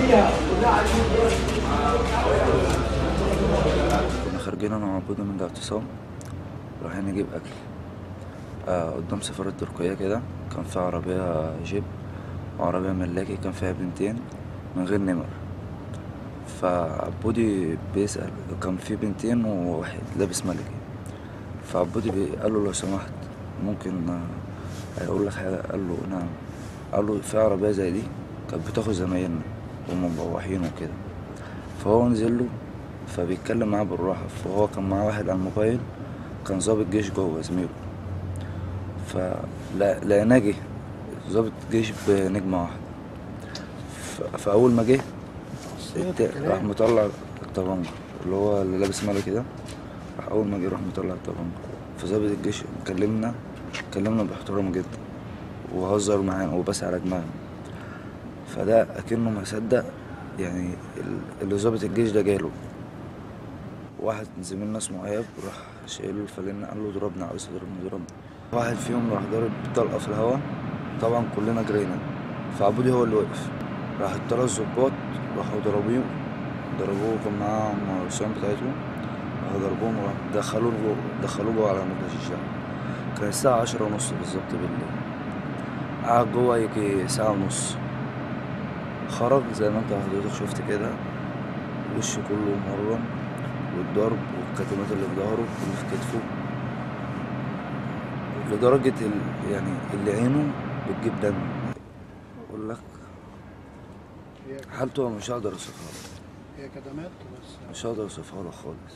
كنا خارجين انا وعبودة من الاعتصام رايحين نجيب اكل قدام سفارة تركيا كده. كان في عربية جيب وعربية ملاكي، كان فيها بنتين من غير نمر. فعبودي بيسأل، كان في بنتين وواحد لابس ملكي. فعبودي قال له لو سمحت ممكن اقول لك حاجة؟ قال له نعم. قال له في عربية زي دي كانت بتاخد زمايلنا وهم مروحين وكده. فهو نزل له فبيتكلم معاه بالراحة. فهو كان معاه واحد على الموبايل، كان ظابط جيش جوه زميله. فلقيناه جه ظابط جيش بنجمة واحدة. فأول ما جه راح مطلع الطبنجة، اللي هو اللي لابس ملكي ده. راح أول ما جه راح مطلع الطبنجة. فظابط الجيش كلمنا باحترام جدا وهزر معانا وبس على دماغنا. فده أكنه ما صدق يعني اللي ظابط الجيش ده جاله. واحد زميلنا اسمه اياب راح شايله الفالنة، قال له ضربنا، عاوز تضربني ضربنا. واحد فيهم راح ضارب طلقة في الهوا، طبعا كلنا جرينا. فعبودي هو اللي وقف، راح التلات ظباط راحوا ضربوه، كان معاهم الرسام بتاعتهم، راحوا ضربوهم وراح دخلوه جوه على مجلس الشعب. كان الساعة 10:30 بالظبط بالليل. قعد جوه يجي 1:30، خرج زي ما انت حضرتك شفت كده، وشه كله مورم والضرب والكتمات اللي في ظهره واللي في كتفه، لدرجة يعني اللي عينه بتجيب دم. أقول لك حالته مش هقدر أوصفها لك. هي كدمات بس مش هقدر أوصفها لك خالص.